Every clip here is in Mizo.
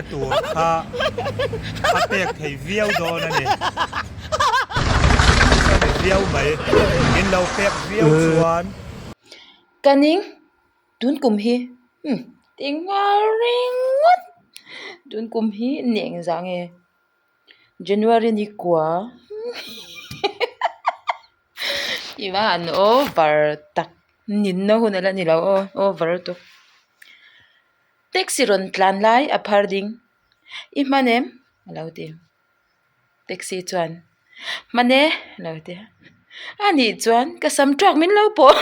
tur kha a pek thei viau dawn a ni. A ni viau mai. Min lo pek viau chuan. Ka ning tun kum hi umm ti nghal ringawt tun kum hi ni engzah nge January ni kua i va han over tak ninna hun ala ni lo aw over lutuk taxi rawn tlan lai a phar ding i hman em a lo ti. Taxi chuan hman e a lo ti a, a nih chuan ka sam tawk min lo pawh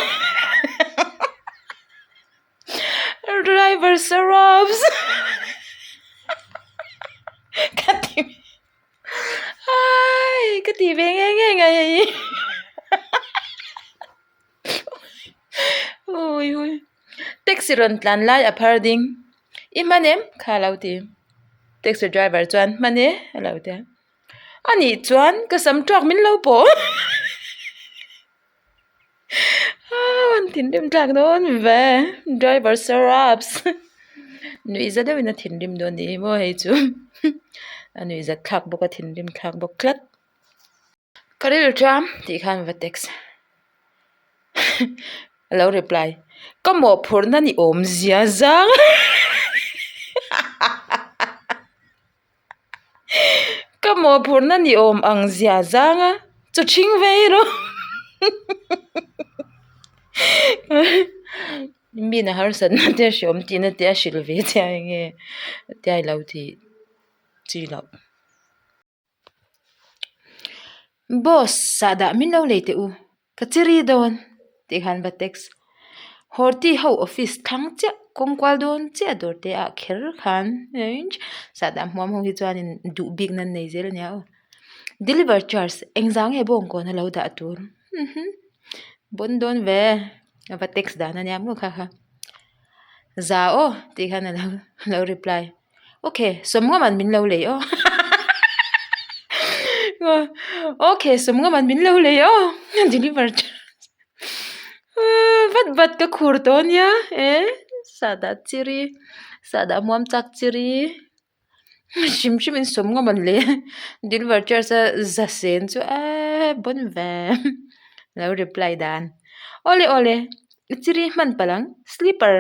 driver Saravs ka ti hai ka ti ve nge nge ngai hei ui ui taxi rawn tlan lai a phar ding i hman em kha a lo ti. Taxi driver chuan hman e a lo ti a a nih chuan ka sam tawk min lo pawh a thinrim thlak dawn ve driver sir ups nuih za deuhin a thinrim dawn a ni hi maw hei chu a nuih zat thlak bawk a thinrim thlak bawk tlat. Ka rilru ṭam tih khan va text a lo reply ka mawhphurhna ni awm zia zang ka mawhphurhna ni awm ang zia zang a chu ṭhing ve rawh min a harsatna te a hreawm tihna te a hrilh ve che a enge tia i lo tih chi loh. Boss sahdah min lo lei teh u ka chiri dawn tih khan va text Horti ho office thlang chiah kawng kual dawn chiah dawr te ah kher khan sahdah hmuam ho hi chuanin duh bik nan nei zel ania aw deliver charge engzah nge bawngkawn a lo dah tur bawn dawn ve a va text dan ania maw kha kha za aw tih khan a lo reply. Ok sawmngaman min lo lei aw ok sawmngaman min lo lei aw deliver charge vat vat ka khur tawh ania e sahdah chiri sahdah muam chak chiri hrim hrim in sawmngaman lei a deliver charge a za sen chu eee bawn ve lo reply dan awle awle i chiri hman palh ang slipper.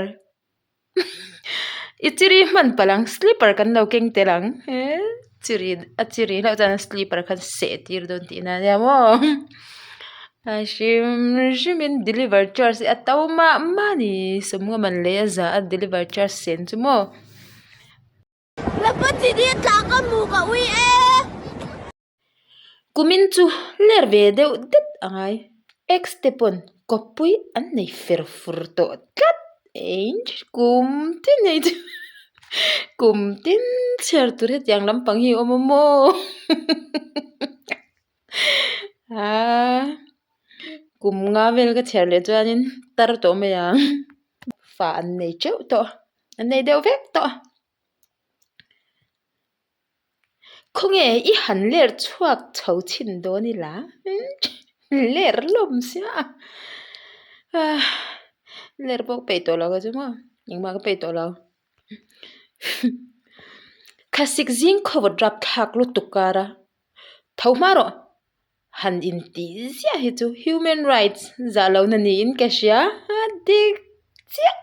I chiri hman palh ang slipper kan lo keng tel ang he chiri a chiri hlauh chuan slipper khan seh tir dawn tihna ania maw a hrim hrim in deliver charge hi a to mah mah a ni sawmnga man leh a za a deliver charge sen chu maw. Kumin chu ler ve deuh det a ngai. Ex te pawn kawppui an nei fer fur tawh tlat eng kum tin hei chu kum tin chhiar tur hetiang lampang hi a awm a maw aa kum nga vel ka chhiar leh chuanin tar tawh mai ang fa an nei teuh tawh an nei deuh vek tawh. Khawnge i han ler chhuak chho chhin dawn ila ler lawm sia a ler pawh ka peih tawh lo ka chu maw engmah ka peih tawh lo khasik zing khawvawt rap thlak lutuk kar a tho hma rawh han intih ziah hi chu human rights zah lohna niin ka hria a dik chiah.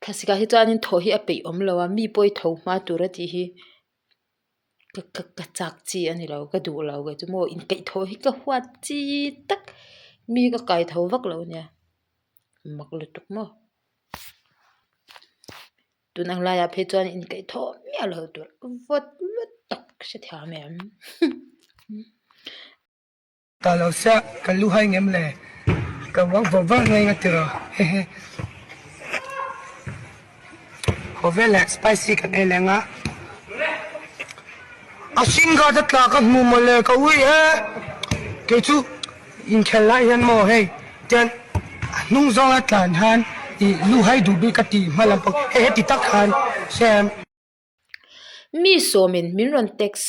Thlasik ah hi chuanin thaw hi a peih awm lo a mi pawh hi tho hma tur a tih hi ka ka ka chak chi a ni lo ka duh lo kei chu maw inpeih thaw hi ka huat chi tak mi hi ka kai tho vak lo a nia mak lutuk maw tun ang laiah phei chuan inpeih thaw miah lo tur vawt lutuk hrethiam em. Ta lo sia ka lu hai ngem le ka vak vak vak ngai nga tiraw hehe haw veleh spicy kan ei leh anga a shin guard a tla ka hmu mawle ka ui e kei chu inkhel lai hian maw hei tian a hnung zawnga tlan hian ih lu hai duh bik ka tih hma lampang hei heti tak khan sem. Mi sawmin min rawn text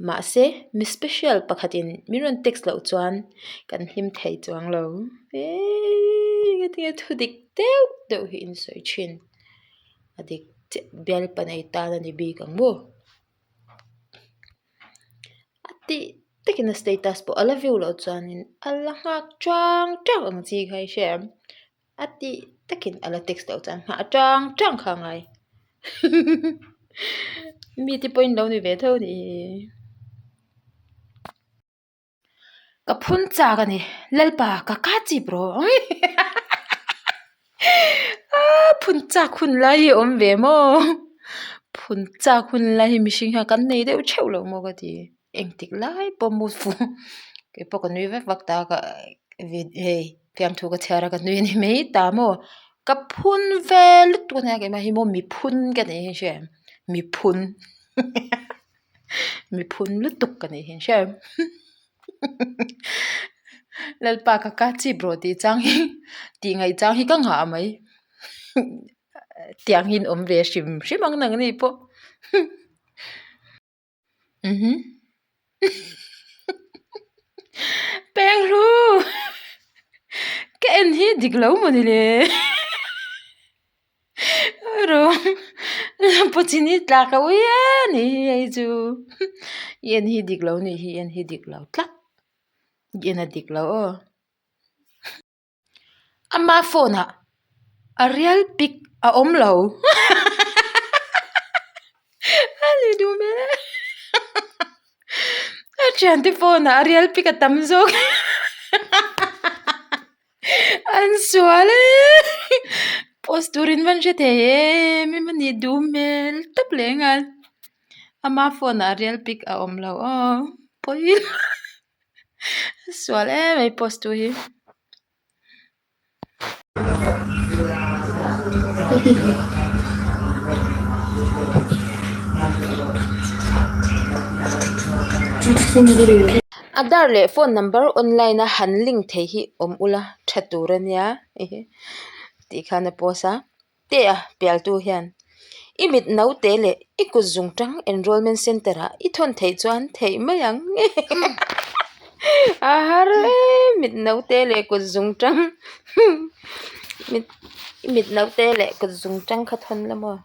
mahse mi special pakhatin min rawn text loh chuan kan hlim thei chuang lo eeii engati nge thu dik deuh deuh hi in sawi thin. A dik chiah bialpa nei tan a ni bik ang maw? A tih takin a status pawh a la view loh chuanin a la nghak chang chang ang chi kha i hria em? A tih takin a la text loh chuan nghah chang chang kha a ngai mite pawhin lo ni ve tho ni. Ka phun chak a ni Lalpa ka ka chip rawh phun chak hun lai hi a awm ve maw phun chak hun lai hi mihring hian kan nei deuh theuh lo maw ka ti. Engtik lai pawh mood fu keipawh ka nui vek vak ta ka hei fiamthu ka chhiar a ka nui a ni mai ta maw ka phun ve lutuk a nia keimah hi maw miphun ka nih hi hria em miphun miphun lutuk ka nih hi hria em Lalpa ka ka chip rawh tih chang hi tih ngaih chang hi ka nghah mai tiang hi an awm ve hrim hrim ang nang ni pawh. Pengru ka en hi dik lo maw ni le rawng pawchin hi tla ka ui e ni hi hei chu i en hi dik lo ni hi i en hi dik lo tlat i en a dik lo aw. Ama phone ah a real pic a awm lo a ni duh hmel e a thiante phone ah a real pic a tam zawk an sual e post turin van hre thei em em a nih duh hmel tawp leh nghal ama phone ah a real pic a awm lo aw pawi. Sual em mai post tu hi. Aadhaar leh phone number online a han link thei hi awm ula tha tur a nia tih khan a post a. Te a pialtu hian i mit naute leh i kut zung tang enrollment center ah i thawn theih chuan theih mai ang a har em mit naute leh kut zung tang mit i mit naute leh kut zung tang kha thawn la maw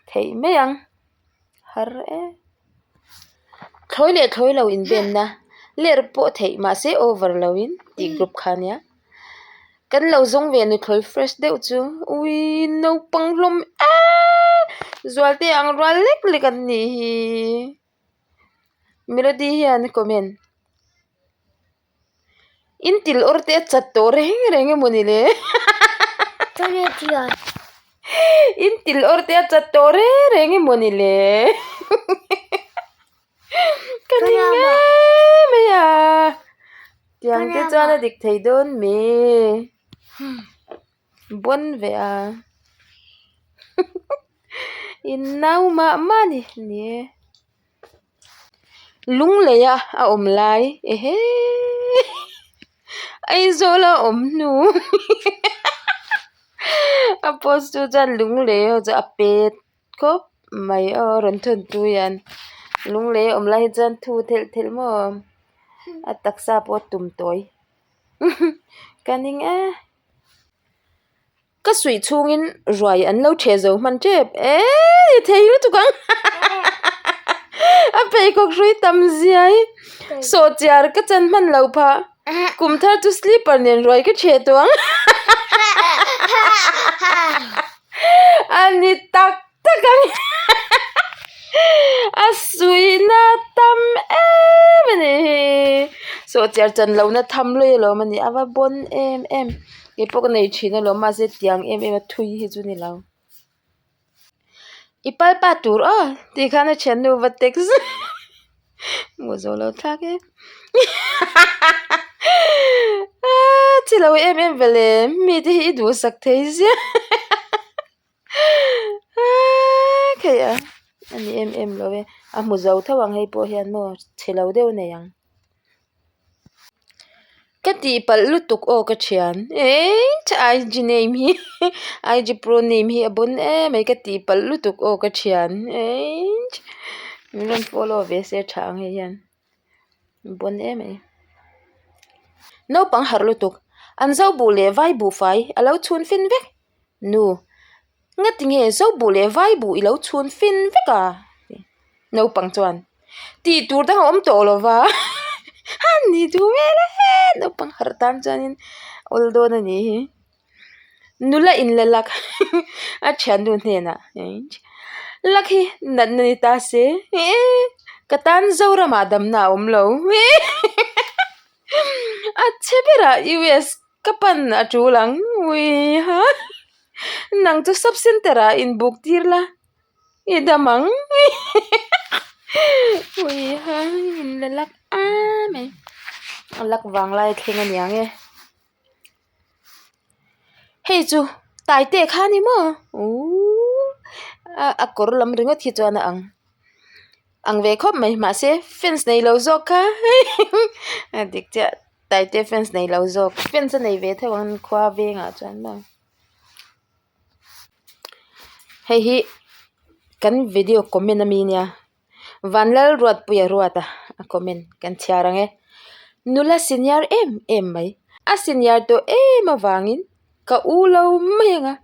theih mai ang har em thlawi leh thlawi lo inbenna ler pawh theih mahse over lo in tih group kha ania. Kan lo zawng ve nuthlawi fresh deuh chu ui naupang hlawm eee zualte ang rual lek lek an nih hi melody hian a comment in til awr te a chat tawh reng reng emaw ni le in til awr te a chat tawh reng reng emaw ni le. Ka ning ngei mai a tiang te chuan a dik thei dawn mi bawn ve a in nau mah mah a ni ni e lung lei a a awm lai ehe Aizawl a awm hnu a post tu chuan lung lei ho chu a pet khawp mai aw rawn thawn tu hian lunglei a awm lai hi chuan thu thelh thelh maw a taksa pawh a tum tawi ka ning e ka suih chhungin ruai an lo ṭheh zo hman ṭep eee thei lutuk ang a pheikhawk hrui tam zia hi sawhchiar ka chan hman loh phah kum thar chu slipper nen ruai ka ṭheh tawh ang. A ni tak tak ang a suihna tam em a ni hi sawhchiar chan lohna tham luai alawm a ni a va bawn em em keipawh ka nei thin alawm mahse tiang em em a thui hi chu ni lo i palpa tur aw tih khan a thiannu va text hmuh zawh loh thlak e chi lo em em ve le mite hi i duhsak thei ziah kheih a a ni em em lo e a hmu zo tho ang hei pawh hian maw chhe lo deuh a nei ang. Ka tihpalh lutuk aw ka thian eii IG name hi IG pro name hi a bawn em mai ka tihpalh lutuk aw ka thian eii min rawn follow ve se tha ang hei hian a bawn em mai naupang harh lutuk an zo buh leh vai buhfai a lo chhun fin vek nu. Ngati nge zo buh leh vai buh i lo chhun fin vek a? Naupang chuan tih tur dang a awm tawh lo va, ha ni duh hmel e, naupang harh tan chuanin awl dawn a nih hi. Nula in la lak a thiannu hnenah lak hi natna ni ta se ka tan Zoramah damna a awm lo a chhe berah US ka pan a tul ang ui ha nang chu sub center ah inbuk tir la i dam ang ui ha in la lak a mai a lak vang lai thleng a niang e. Hei chu Taite kha a ni maw uuh a kawr lam ringawt hi chuan a ang ang ve khawp mai mahse fans nei lo zawk kha a dik chiah Taite fans nei lo zawk fans a nei ve theuh ang khua vengah chuan maw hei hi kan video comment ami nia. Vanlalruatpuia ruata a comment kan chhiar ang e. Nula senior em em mai. A senior tawh em avangin ka u lo mai ang a.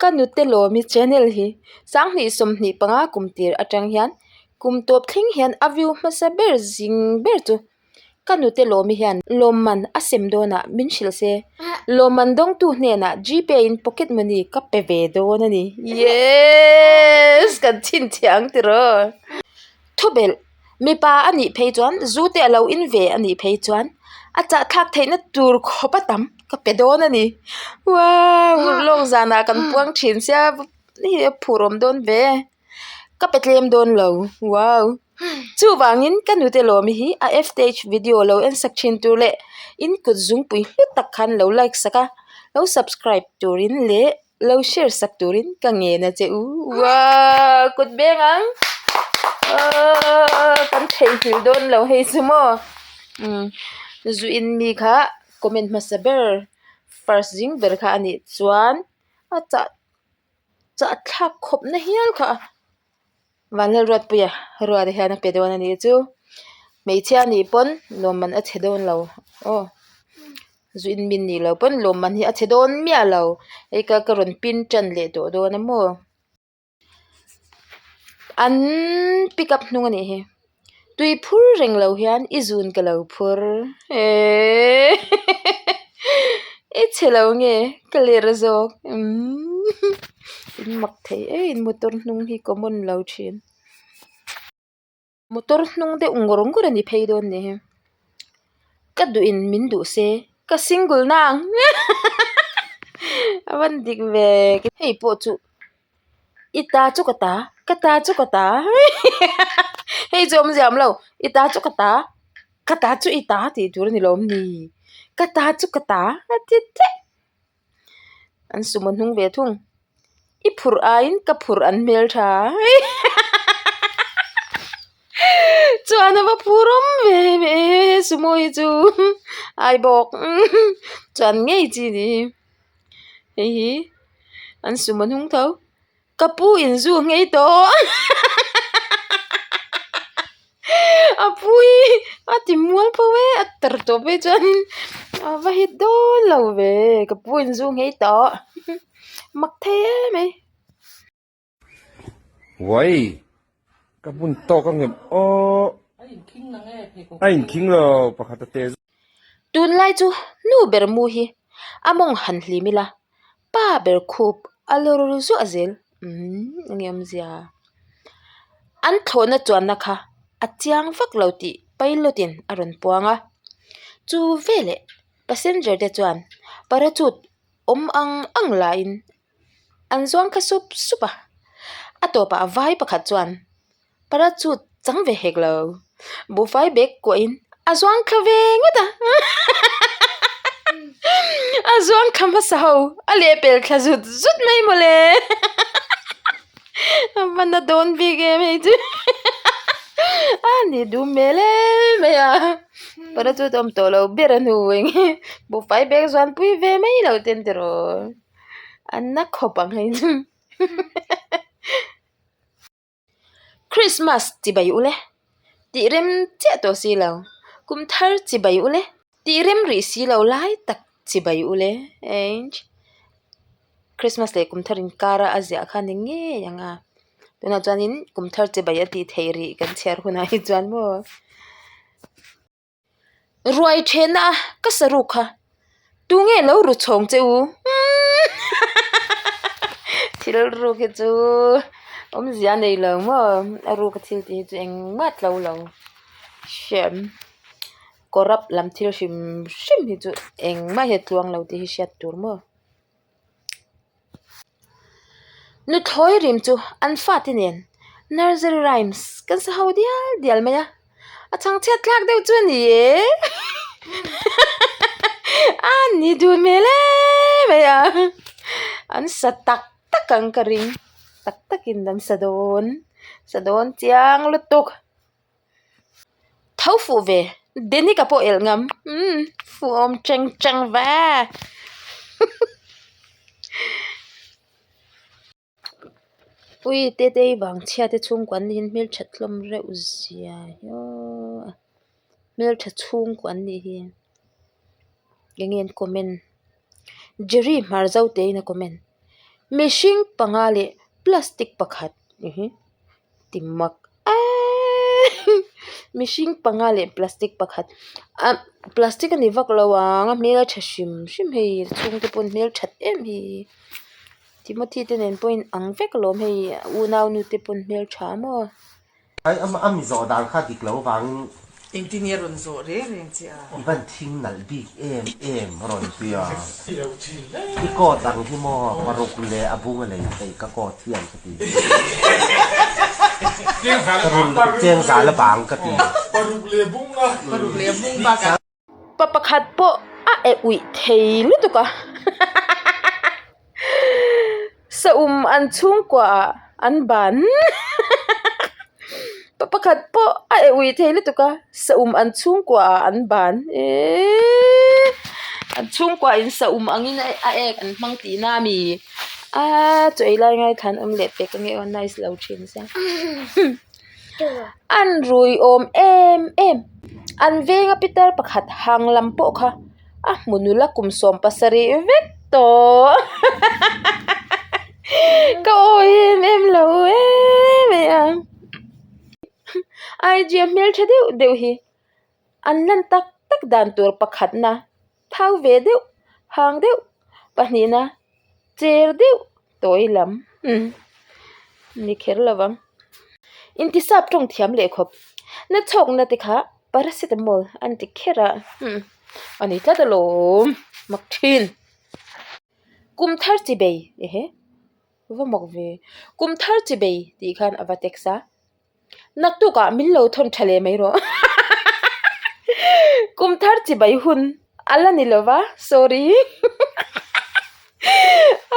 Ka nute lawmi channel hi sanghnih 25 kum tir atang hian kum tawp thleng hian a view hmasa ber zing ber chu Ka nute lawmi hian lawmman a sem dawnah min hrilh se, lawmman dawngtu hnenah Gpay in pocket money ka pe ve dawn a ni. Yes! Kan chhinchhiah ang tiraw? Thubelh, mipa a nih phei chuan zu te a lo in ve a nih phei chuan a chahthlak theihna tur khawp a tam ka pe dawn a ni. Wow! Lawng zanah kan puang thin sia hei a phur awm dawn ve. Ka pe tlem dawn lo. Wow! Chuvangin ka nute lawmi hi a fth video lo en sak thin tur leh in kut zungpui hlu tak khan lo like sak a, lo subscribe turin leh lo share sak turin ka ngen a che u. Wow! Kut beng ang! Aww! Kan theihnghilh dawn lo hei chu maw? Umm zu in mi kha comment hmasa ber first zing ber kha a nih chuan a chah chah thlak khawp na hial kha a Vanlalruatpuia ruat hian a pe dawn a nih chu hmeichhia anih pawn lawmman a chhe dawn lo aw zu in min nih loh pawn lawmman hi a chhe dawn miah lo hei ka ka rawn pin tan leh tawh dawn a maw. An pick up hnung a nih hi tui phur reng lo hian i zun ka lo phur eeee i chhe lo nge ka ler zawk umm in mak thei e in motor hnung hi common lo thin motor hnung deuh ngawr ngawr a ni phei dawn ni hi ka duh in min duh se ka single na ang a van dik ve hei pawh chu. I ta chu ka ta ka ta chu ka ta hei chu awmzia awm lo i ta chu ka ta ka ta chu i ta tih tur a ni lawm ni ka ta chu ka ta a ti daih an sumo hnung ve thung i phurh aiin ka phurh an hmel tha chuan a va phur awm ve ve sumo hi chu ai bawk chuan ngei chi ni hi. Hei hi an sum a hnung tho ka pu in zu nghei tawh a pu hi a ti mual pho e a tar tawh phei chuanin a va hit dawn lo ve ka pu in zu nghei tawh mak thei em mai. Uai ka hmun tawk a ngem aw a inkhing lo pakhat a te zawk. Tunlai chu nu ber mu hi a mawng han hlim ila pa ber khup a lawr zuah zel umm eng nge awmzia an thlawhna chuanna kha a chiang vak lo tih pilot in a rawn puang a chu veleh passenger te chuan parachute awm ang ang laiin. An zuang kha sup sup a, a tawpah vai pakhat chuan parachute chang ve hek lo, buhfai bag kuahin a zuang thla ve ngawt a, a zuang thla hmasa ho a lehpel thla zut zut mai mawle a va na dawn bik em hei chu a ni duh hmel em mai a parachute awm tawh lo ber a hnu eng buhfai bag zuan pui ve mai lo ten tiraw. An na khawp ang hei chu Christmas chibai ule tih rem chiah tawh si lo kum thar chibai ule tih rem rih si lo lai tak chibai ule. Christmas leh kum thar inkara a ziah kha ni ngei ang a tunah chuanin kum thar chibai a tih theih rih kan chhiar hunah hi chuan maw. Ruai thehna a ka saruk kha tunge lo ru chhawng che u thil ruk hi chu awmzia a nei lo maw a ruk a thil tih hi chu engmah tlo lo hriat corrupt lam thil hrim hrim hi chu engmah hi a tluang lo tih hi hriat tur maw. Nuthlawi rim chu an fate nen nursery rhymes kan sa ho dial dial mai a, a chhangchhiat thlak deuh chu a ni e a ni dun hmel em mai a, an sa tak tak ang ka ring tak takin an sa dawn sa dawn chiang lutuk. Tho fuh ve, Denika pawh elh ngam, umm fuh awm cheng cheng ve. Ui Tetei vang chhia te chhungkua an nihin hmeltha hlawm reuh zia hi aw hmeltha chhungkua an nih hi eng nge an comment Jerry hmar zo tein a comment mihring panga leh plastic pakhat. Ti mak eeee mihring panga leh plastic pakhat ah plastic a ni vak lo ang a hmel a tha hrim hrim hei a chhungte pawn hmel that em hi Timothy te nen pawh a in ang vek alawm hei a unaunu te pawn hmel tha maw. A mi zawh dan kha dik lo vangin. Engtin nge rawn zawh reng reng che a? I van thing nalh bik em em rawn ti a. I coat ang hi maw paruk leh a bung a lei theih ka coat hian ka ti. Ka rul cheng zal a bang ka ti. Paruk leh bung a. Paruk leh bung bakah. Pa pakhat pawh a eh uih thei lutuk a saum an chhungkua ah an ban pa pakhat pawh a eh uih thei lutuk a saum an chhungkua ah an ban eeeee an chhungkua in saum angin a ek an hmang tihna a mi aa chaw ei lai ngai thlan awm leh pek ange aw nice lo thin sia. An rui awm em em. An venga pitar pakhat hang lam pawh kha a hmu nula kum 70 vek tawh. Ka awi em em lo em em a. IG a hmeltha deuh deuh hi an lan tak tak dan tur pakhatna thau ve deuh hang deuh pahnihna cher deuh tawi lam ni kher lo vang. Intisap tawng thiam leh khawp na chhawkna te kha paracetamol an ti kher a a ni tlat alawm mak thin. Kum thar chi bei ehe va mak ve kum thar chi bei tih khan a va text a. Naktukah min lo thawn tha leh mai rawh. Kum thar chibai hun a la ni lova, sorry.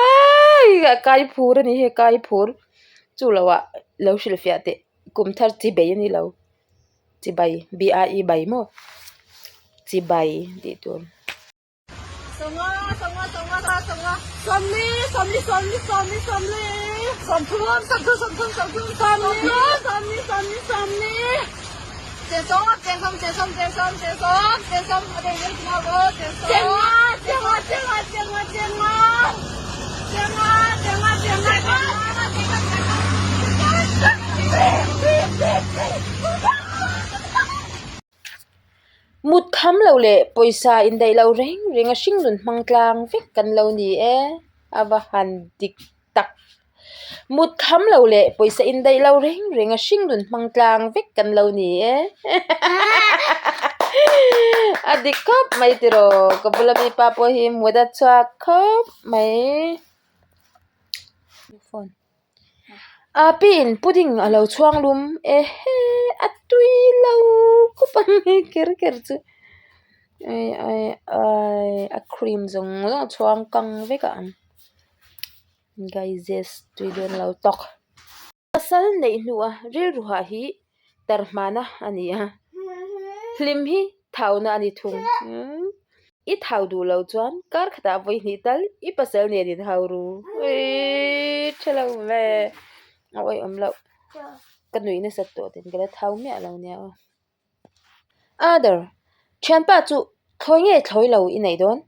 Aii kai phur a ni hi, kai phur. Chu loah lo hrilhfiah teh, kum thar chibai a ni lo. Chibai, B-I-E bai maw? Chibai tih tur. Mut kham lo leh pawisa indaih lo reng reng a hring nun hmang tlang vek kan lo ni e, a va han dik tak. Mut kham lo leh pawisa indaih lo reng reng a hring nun hmang tlang vek kan lo ni e a dik khawp mai tiraw ka bula mipa pawh hi mut a chhuak khawp mai. A piin pudding a lo chhuang lum ehe a tui lo khawp ang hei kher kher chu ai ai ai a cream zawng zawng a chhuang kang vek a ang gaises tui dawn lo tawk. Pasal neih hnuah rilru hah hi tarhmana a ni a, hlim hi thauna a ni thung. I thau duh lo chuan kar khatah vawi hnih tal i pasal nen in hau ru. Uii tha lo ve. A awih awm loh. Ka nuih nasat tawh ten ka la thau miah lo nia aw. Other, Thianpa chu thlawi nge thlawi lo i neih dawn?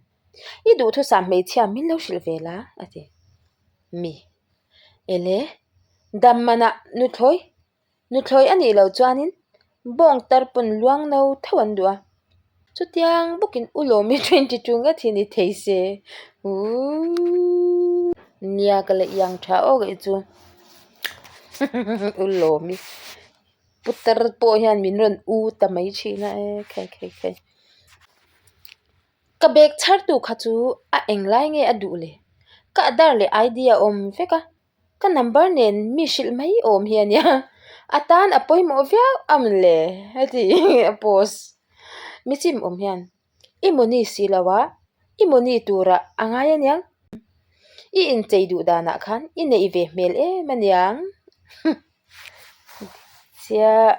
I duhthusam hmeichhia min lo hrilh ve la a ti. Mi. Ele, dam manah nuthlawi, nuthlawi a nih loh chuanin bawng tar pawn luang no tho an duh a. Chutiang bawkin u Lawmi 22 ngat hi ni thei se. Uuh. Nia ka la iang tha awk e chu. U Lawmi. Putar pawh hian min rawn u ta mai thin a e khai khai khai. Ka bag chhar tu kha chu a englai nge a duh le? Ka Aadhaar leh ID a awm vek a, ka number nen mi hrilh mai awm hi a nia. A tan a pawimawh viau a mawn le? Heti a post. Mi chim awm hian i money si lo a, i money turah a ngai a niang. I inchei duh danah khan i neih ve hmel em a niang. Chiah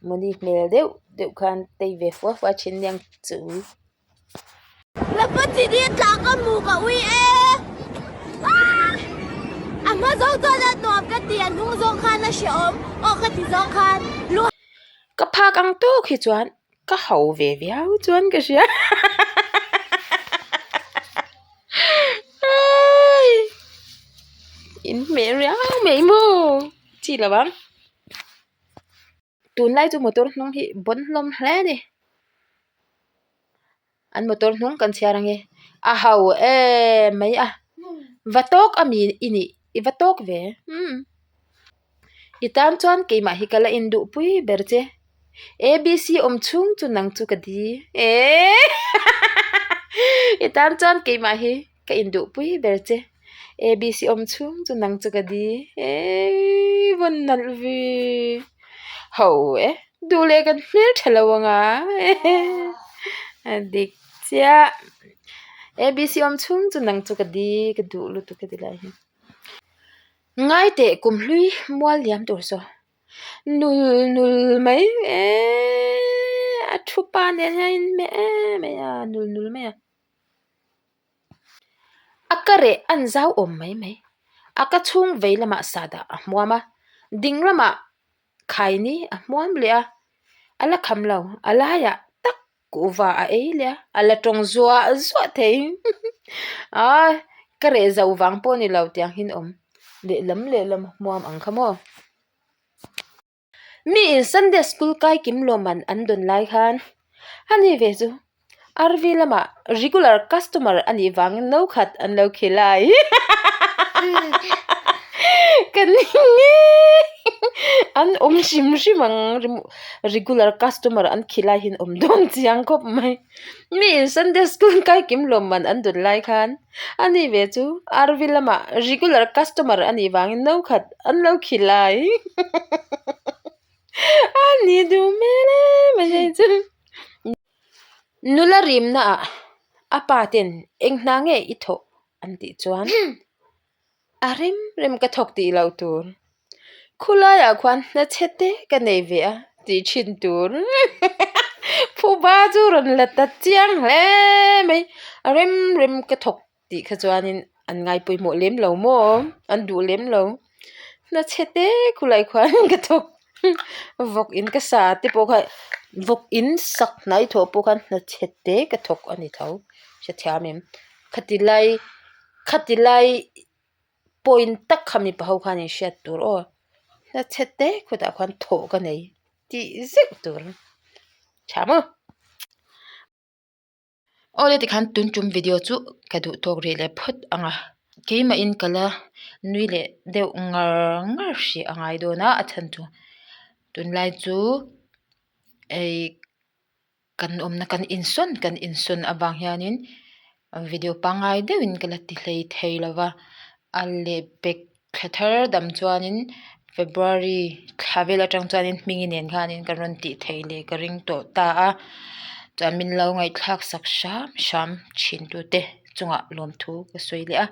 money hmel deuh deuh khan tei ve fua fua thin aniang chu. Lapa chini tla ka hmu ka ui e. A hma zawng chuan a nuam ka ti a hnung zawng khan a hrehawm aw ka ti zawng khan lu. Ka phak ang tawk hi chuan ka ho ve viau chuan ka hria. In hmeh riau mai maw chi lo ang. Tunlai chu motor hnung hi bawn hlawm hle a ni. An motor hnung kan chhiar ang e. A ho em mai a. Va tawk a mi i nih i va tawk ve umm. I tan chuan keimah hi ka la induh pui ber che. ABC awm chhung chu nang chu ka di eee I tan chuan keimah hi ka induh pui ber che. ABC awm chhung chu nang chu ka di eee vawn nalh ve ho e duh leh kan hmel tha lo ang a a dik chiah ABC awm chhung chu nang chu ka di ka duh lutuk heti lai hi. Ngai teh kum hlui mual liam tur saw nul nul mai eee a thu pa nen hian a inhmeh em mai a nul nul mai a. A ka reh an zau awm mai mai. A ka chhung vei lamah sahdah a hmuam a, ding lamah khaini a hmuam leh a, a la kham lo. A laiah tak kuhva a ei leh a, a la tawng zuah zuah thei. A ka reh zo vang pawh a ni lo tiang hi an awm. Lehlam lehlam a hmuam ang kha maw. Mi in Sunday school kai kim lawmman an dawn lai khan a ni ve chu RV lamah regular customer a nih vangin no khat an lo khilai ka ning e an awm hrim hrim ang regular customer an khilai hi an awm dawn chiang khawp mai mi in Sunday school kai kim lawmman an dawn lai khan a ni ve chu RV lamah regular customer a nih vangin no khat an lo khilai a ni duh hmel em a hei chu nula rimna ah a pa ten eng hna nge i thawh an tih chuan a rem rem ka thawk tih loh tur khulaiah khuan hna chhe te ka nei ve a tih thin tur phuba chu rawn la ta chiang hle mai a rem rem ka thawk tih kha chuanin an ngai pawimawh lem lo maw an duh lem lo hna chhe te khulai khuan ka thawk vawk in ka sa te pawh kha vawk in sak hnai thawh pawh khan hna chhe te ka thawk a ni tho hrethiam em khati lai khati lai point tak kha mipa ho khan in hriat tur aw hna chhe te khutah khuan thawh ka nei tih zeuh tur tha maw. Awle tikhan tun tum video chu ka duh tawk rih leh phawt ang a keimah in ka la nui leh deuh ngar ngar hrih a ngai dawn a a chhan chu tunlai chu ei kan awmna kan insawn kan insawn avang hianin video pangngai deuhin ka la ti hlei thei lo va a lehpek Thla thar dam chuanin February thla vel atang chuanin hmingi nen khanin ka rawn tih theih leh ka ring tawh ta a chuan min lo ngaihthlak sak hram hram thin tute chungah lawmthu ka sawi leh a.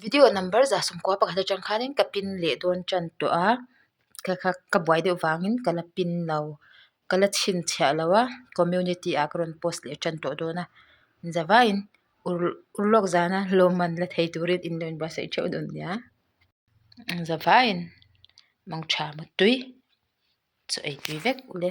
Video number za sawmkua pakhat atang khanin ka pin leh dawn tan tawh a kha kha ka buai deuh vangin ka la pin lo ka la chhinchhiah lo a community ah ka rawn post leh tan tawh dawn a zavaiin. Urlawk zana lawmman la thei turin in lo inbuatsaih theuh dawn nia. Zavaiin mangtha mutui chaw ei tui vek ule.